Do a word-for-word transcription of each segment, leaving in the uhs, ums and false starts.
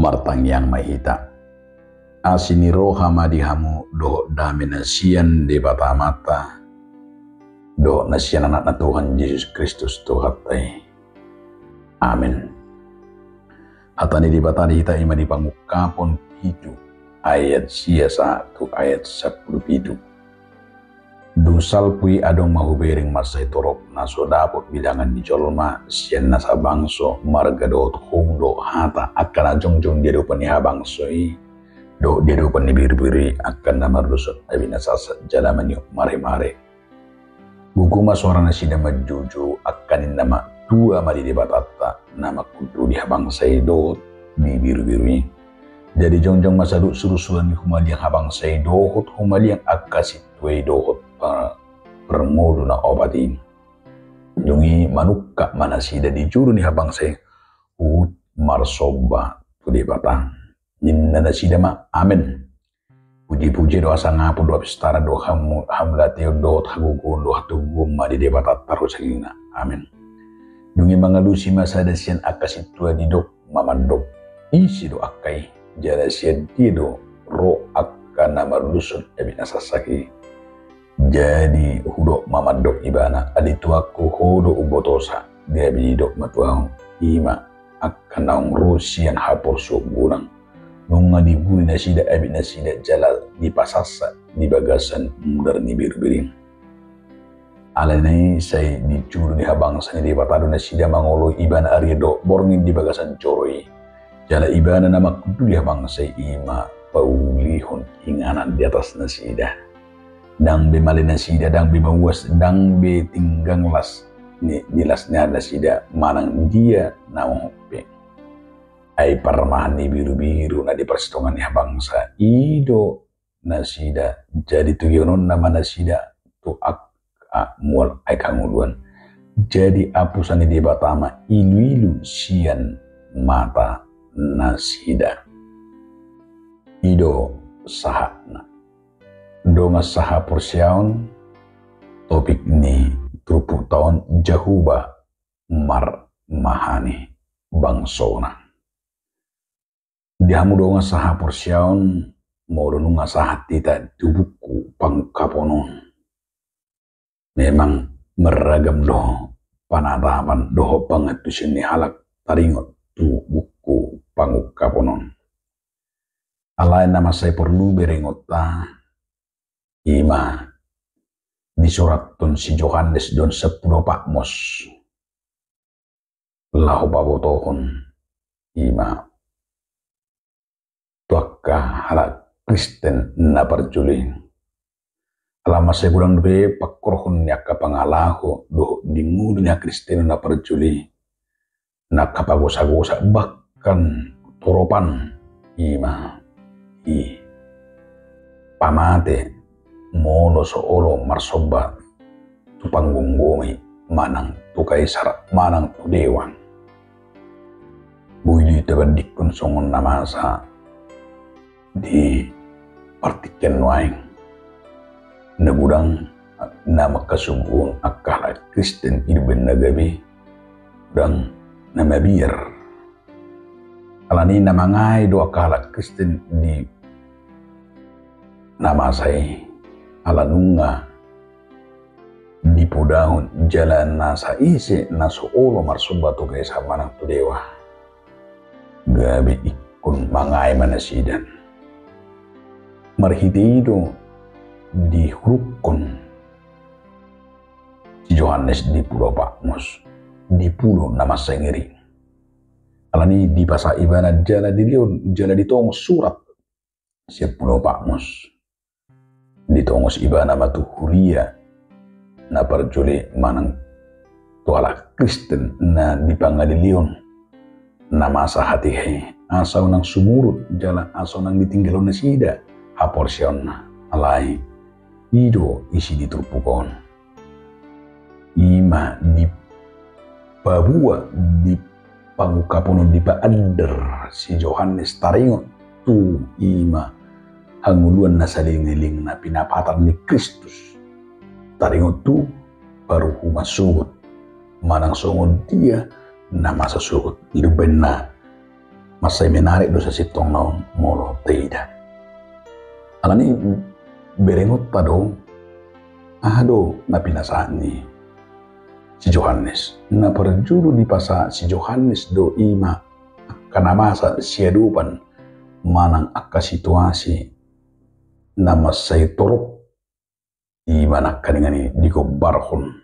Martangiang ma hita. Asi ni roha ma di hamu dohot dame na sian Debata Amanta dohot na sian Anakna Tuhan Jesus Kristus Tuhanta i. Amen. Hata ni Debata di hita i ma di Pangungkapon pitu ayat sia sahat tu ayat sampulu pitu. Dung salpu i adong ma hubereng mansai torop na so dapot bilangan ni jolma sian nasa bangso, marga dohot houm dohot hata, angka na jongjong di adopan ni habangso i dohot di adopan ni birubiru i, angka na mardusun abit na sasat jala maniop maremare. Gogo ma soara nasida manjoujo, angka ninna ma: Tua ma di Debatanta na mangkunduli habangsa i dohot di birubiru i. Jadi jongjong ma saluhut surusuruan ni humaliang habangsa i dohot humaliang angka sintua i dohot par-, parngolu na opat i. Dung i manungkap ma nasida di juru ni habangsa i huhut marsomba tu Debata. Ninna nasida ma: Amen. Pujipujian dohot hasangapon dohot pestara dohot hamu-, hamuliateon dohot hagogoon dohot hatoguon ma di Debata tarusan i. Amen. Dung i mangalusi ma sada sian angka sintua, didok ma mandok: Ise do angka i? Jala sian dia do ro angka na mardusun abit na sasat i? Jadi hudok ma mandok ibana: Ale tuanku, ho do umbotosa. Gabe didok ma tu ahu: I ma angka naung ro sian haporsuhon godang. Nunga dibuli nasida abit nasida jala dipasasat di bagasan mudar ni birubiru i. Alani i sai di juru ni habangsa ni Debata do nasida mangoloi ibana arian dohot borngin di bagasan joro i. Jala ibana na mangkunduli habangsa i, i ma paulihon inganan di atas nasida. Ndang be male nasida, ndang be mauas, ndang be tinggang las ni, ni las ni ari nasida manang dia na mangompe. Ai parmahan ni birubiru na di parsitongaan ni habangsa i do nasida, jadi togihononna ma nasida tu angka mual aek hangoluan. Jadi apusan ni Debata ma iluilu sian mata nasida. I do sahatna. Dongan sahaporseaon, topik ni turpukta on: Jahowa marmahani bangsona. Di hamu dongan sahaporseaon, molo nunga sahat hita tu buku Pangungkapon on, memang marragam do panatapan dohot pangantusion ni halak taringot tu buku Pangungkapon on. Alai na mansai porlu berengonta i ma disurathon si Johannes dohot Sampulu Patmos laho pabotohon i ma tu angka halak Kristen na parjolo i. Ala mansai godang dope pangkorhon ni angka pangalaho dohot di ngolu ni hakristenon na parjolo i, na angka pagosagosa bahkan toropan, i ma i pamate molo so olo marsomba tu panggomgomi manang tu kaisar manang tu dewa. Boi do i tabandingkon songon na masa di partingkian nuaeng. Na godang na mangkasuguhon angka halak Kristen i do umbahen na gabe, godang na mabiar. Alani i na mangae do angka halak Kristen di na masa i, ala nunga dipodahon jala na saise na so olo marsomba tu kaisar manang tu dewa, gabe ingkon mangae ma nasida. Marhite i do dihurukkon si Johannes di Pulo Patmos, di pulo na mansai ngeri. Alani i dipasahat ibana jala dilehon jala ditongos surat sian Pulo Patmos. Ditongos ibana ma tu huria na parjolo i manang tu halak Kristen na di pangadileon na masa hatiha i, asa unang sumurut jala asa unang ditinggalhon nasida haporseaonna. Alai i do isi ni turpuk on. I ma dipaboa di Pangungkapon on, dipaandar si Johannes taringot tu i ma hangoluan na saleleng na pinapatar ni Kristus, taringot tu paruhuman sogot manang songon dia na masa sogot. I do umbahen na Mansai menarik do sasintongna on molo taida. Alani berengonta do, aha do na pinasahat ni si Johannes. Na parjolo dipasahat si Johannes do i ma angka na masa siadopan manang angka situasi na mansai torop, i ma nangkaningan i digombarhon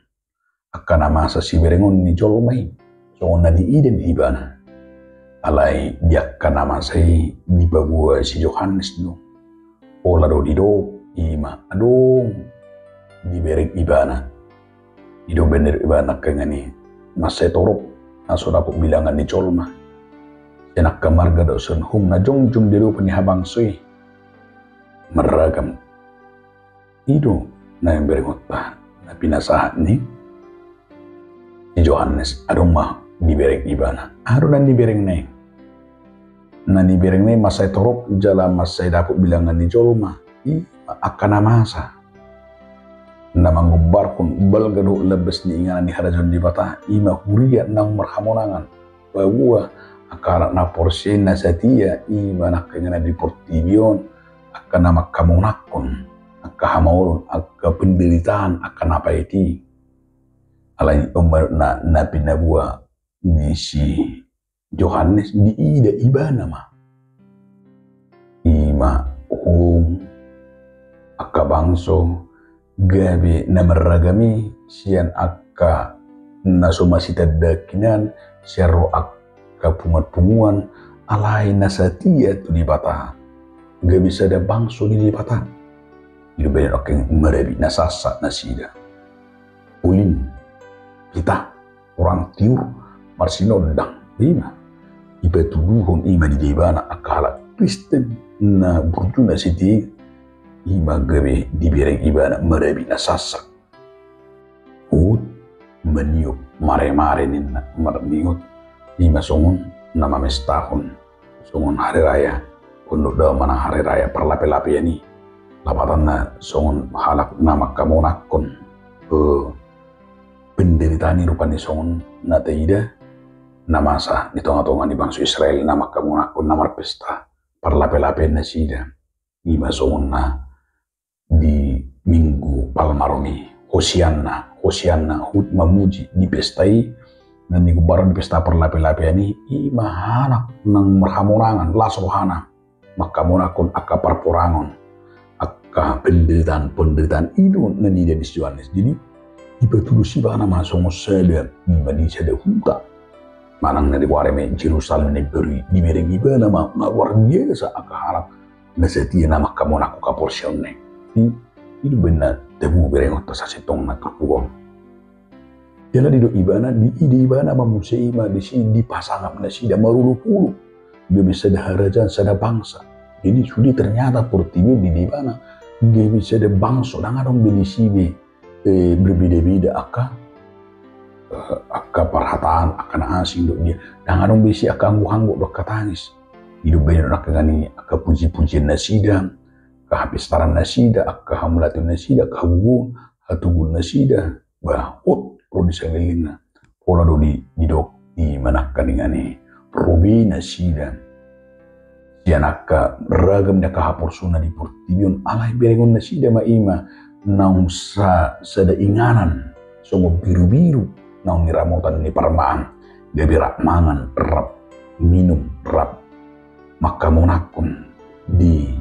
angka na masa siberengon ni jolma i songon na diida ni ibana. Alai di angka na masa i dipaboa si Johannes do, pola do didok i ma adong dibereng ibana. Didok baen ibana nangkaningan i mansai torop na so dapot bilangan ni jolma, sian angka marga dohot sian uhum na jongjong di adopan ni habangso i marragam. I do na berengonta na pinasahat ni si Johannes, adong ma dibereng ibana. Aha do na niberengna i? Na niberengna i mansai torop jala mansai dapot bilangan ni jolma i ma angka na masa na manggombarhon balga dohot lambas ni inganan ni harajaon ni Debata, i ma huria naung marhamonangan. Paboa angka halak na porsea na satia i ma nangkaningan i di portibi on, angka na mangkamonangkon angka hamaolon, angka penderitaan, angka na paet i. Alai on ma na, na pinaboa ni si Johannes, diida ibana ma i ma uhum, angka bangso, gabe na marragam i, sian angka na so masitandaan hinan, sian ro angka punguan-punguan, alai na satia tu Debata, gabe sada bangso ni Debata. I do baen angka marabi na sansak nasida. Ulin, kita, orang Tiur, marsinondang, i ma dipatuduhon i ma di ibana angka halak Kristen na burju na satia i, i ma gabe dibereng ibana marabi na sansak. Huhut maniop mare-mare ninna, marniot, i ma songon na mamestahon songon hari raya Hunduk Dao manang hari raya Parlape-lapean i. Lapatanna songon halak na mangkamonangkon, eh, penderitaan i rupani songon na taida na masa di tonga-tonga ni bangso Israel na mangkamonangkon na marpesta Parlape-lapean nasida. I ma songon na di Minggu Palmarum i, Hosianna, Hosianna, huhut mamuji di pesta i, na nigombarhon di pesta Parlape-lapean i, i ma halak naung marhamonangan, las rohana, mangkamonangkon angka parporangon, angka penderitaan-penderitaan, i do na niida ni si Johannes. Jadi, dipatuduhon ibana ma songon sada, i ma di sada huta, manang na digoari ma Jerusalem na imbaru i, dibereng ibana ma, na luar biasa angka halak na satia na mangkamonangkon haporseaonna i. I do baen na tabo berengonta sasintongna turpuk on. Jala didok ibana, diida ibana ma muse i ma disi, dipasangap nasida marolopolop, gabe sada harajaon, sada bangsa. Jadi sude ternyata portibi on diida ibana gabe sada bangso, ndang adong be disi be, eh, berbeda-beda angka, eh, angka parhataan, angka na asing dohot dia. Ndang adong be disi angka angguk-angguk dohot angka tangis. I do baen nangkaningan i angka puji-pujian nasida, angka hapistaran nasida, angka hamauliateon nasida, angka hagogoon, hatoguon nasida. Bah, hot ro di sagelingna. Pola do di, didok i ma nangkaningan i, ro be nasida sian angka ragam ni angka haporseaonna di portibi on, alai berengon nasida ma i ma naung sa-, sada inganan songon birubiru naung niramotan ni parmaan, gabe rap mangan, rap minum, rap mangkamonangkon di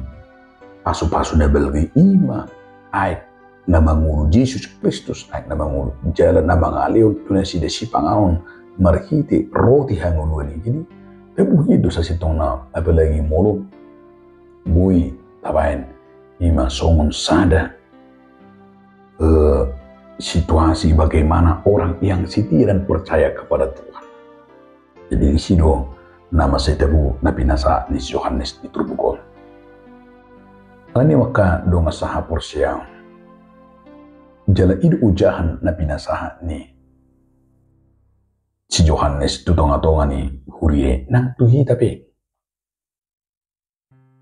pasupasu na balga i, i ma aek na mangolu Jesus Kristus, aek na mangolu jala na mangalehon tu nasida sipanganon marhite roti hangoluan i. Jadi, tabuhit do sasintongna, apalagi molo boi tabaen i ma songon sada, eh, situasi bagaimana orang yang setia dan percaya kepada Tuhan. Jadi disi do na mansai tabo na pinasahat ni si Johannes di turpuk on. Alani angka dongan sahaporseaon, jala i do ojahan na pinasahat ni si Johannes tu tonga-tonga ni huria i nang tu hita pe.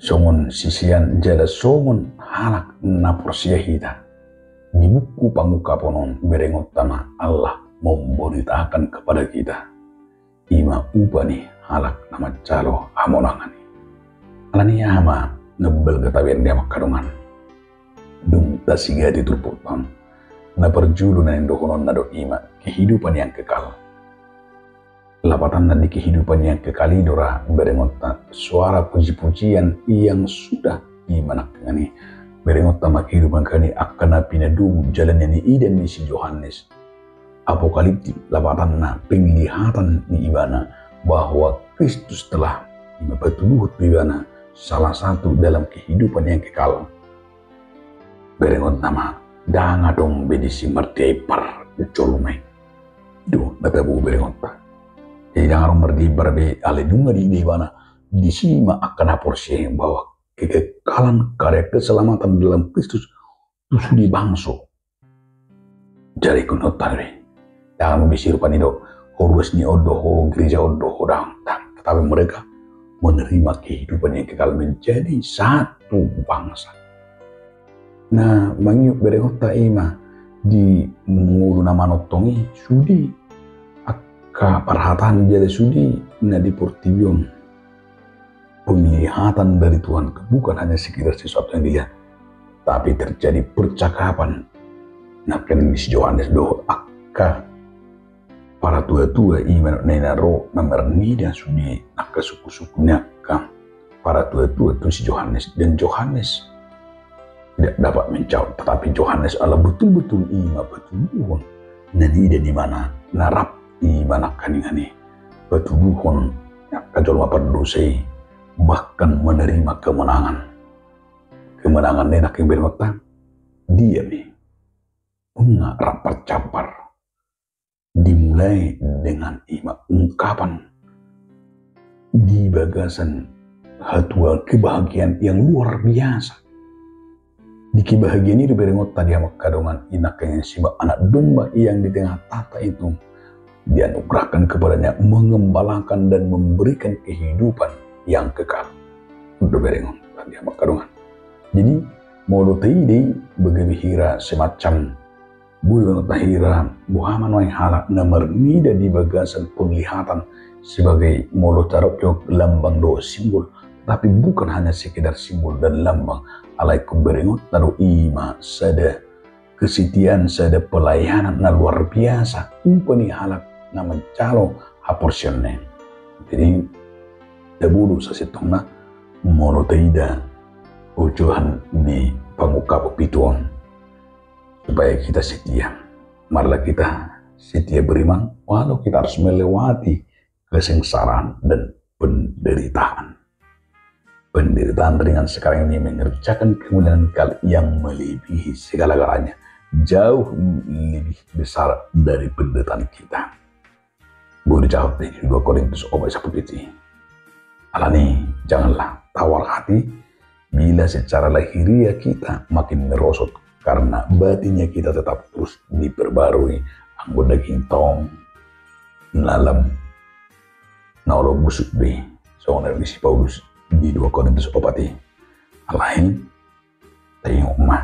Songon sisean jala songon halak na porsea hita, di buku Pangungkapon on berengonta ma Allah memberitakan kepada kita, i ma upa ni halak na manjalo hamonangan i. Alani i, aha ma na balga tabereng di hamu angka dongan? Dung tasigati turpukta on, na parjolo na nidohononna do i ma kehidupan yang kekal. Lapatanna di kehidupan yang kekal i do ra berengonta suara puji-pujian yang sudah i ma nangkaningan i. Berengonta ma kehidupan kekal i angka na pinadomu jala na niidan ni si Johannes. Apokaliptik lapatanna penglihatan ni ibana bahwa Kristus telah i ma patuduhon tu ibana salah satu dalam kehidupan yang kekal. Berengonta ma, ndang adong be disi mardebar jolma i. I do na tabo berengonta. Jadi ndang adong mardebar be alai dung diida ibana, disi ma angka na porsea bahwa kekekalan karya keselamatan dalam Kristus tu sude bangso. Jadi ingkon hot tadi. Ndang adong be disi rupani do ho ruas ni on do ho gereja on do ho, ndang, ndang. Tetapi mereka menerima kehidupan yang kekal menjadi satu bangsa. Na mangihut berengonta i ma di ngolu na manongtong i sude angka parhata jala sude na di portibi on. Penglihatan dari Tuhan bukan hanya sekedar sesuatu yang dilihat, tapi terjadi percakapan. Nangkaningan si Johannes dohot angka paratua-tua i ma na ro na marnida sude angka suku-suku ni angka paratua-tua tu si Johannes, dan Johannes tidak dapat menjawab, tetapi Johannes ala betul-betul i ma patuduhon na niida ni ibana na rap i ma nangkaningan i, patuduhon angka jolma pardosa i bahkan menerima kemenangan. Kemenangan na i nangkin berengonta diam i, nunga rap marcampar. Dimulai dengan i ma ungkapan di bagasan hatuaon kebahagiaan yang luar biasa. Di kebahagiaan i do berengonta di hamu angka dongan i nangkaningan i, si ma Anak Domba yang di tengah tahta itu dianugerahkan kepadanya mengembalakan dan memberikan kehidupan yang kekal. Do berengonta di hamu angka dongan. Jadi molo taida i bagabe hira semacam boi berengonta hira boha ma nuaeng halak na marnida di bagasan penglihatan sebagai molo taropi lambang dohot simbol, tapi bukan hanya sekedar simbol dan lambang, alai ingkon berengonta do i ma sada kesetiaan, sada pelayanan na luar biasa upa ni halak na manjalo haporseaonna i. Jadi tabo do sasintongna molo taida pojohan ni Pangungkapon pitu on. Supaya kita setia. Marilah kita setia beriman walau kita harus melewati kesengsaraan dan penderitaan. Penderitaan ringan sekarang ini mengerjakan kemuliaan kekal yang melebihi segala-galanya, jauh lebih besar dari penderitaan kita. Boi dijawab di dua Korintus opat sampulu pitu. Alani i, janganlah tawar hati bila secara lahiriah kita makin merosot, karena batinnya kita tetap terus diperbarui. Anggo daging tong na lam na olo busuk be, songon na disi Paulus di dua Korintus opat i. Alai taingot ma,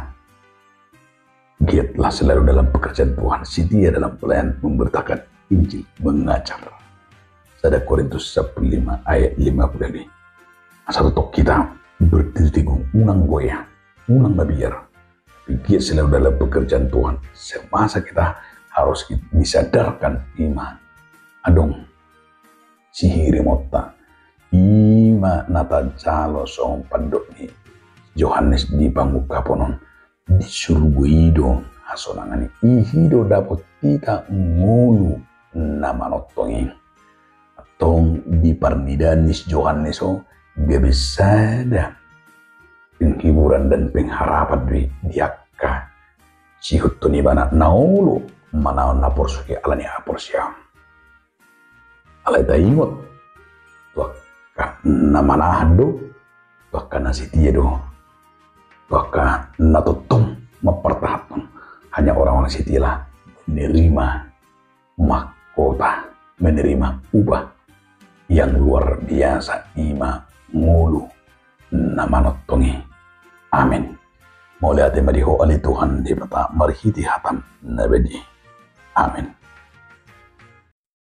giatlah selalu dalam pekerjaan Tuhan, setia dalam pelayanan memberitakan Injil, mengajar. Sada Korintus sampulu lima ayat lima pulu lima. Asa tongtong hita berdiri teguh, unang goyah, unang mabiar. Giat selalu dalam pekerjaan Tuhan. Semasa kita harus disadarkan i ma adong sihirimonta. I ma na tajalo songon pandok ni Johannes di Pangungkapon on. Di surgo i do hasonangan i, i do dapot hita ngolu na manongtong i. Tong di parnidaan ni si Johannes on gabe sada penghiburan dan pengharapan do i di angka siihuthon ibana na olo manaon na porsuk i ala ni haporseaon. Alai taingot tu angka na manahan do, tu angka na setia do, tu angka na tongtong mampartahankon. Hanya orang-orang setialah menerima mahkota, menerima upah yang luar biasa, i ma ngolu na manongtong i. Amin. Mauliate ma di Ho ale Tuhan Debata marhite hataM na badia i. Amin.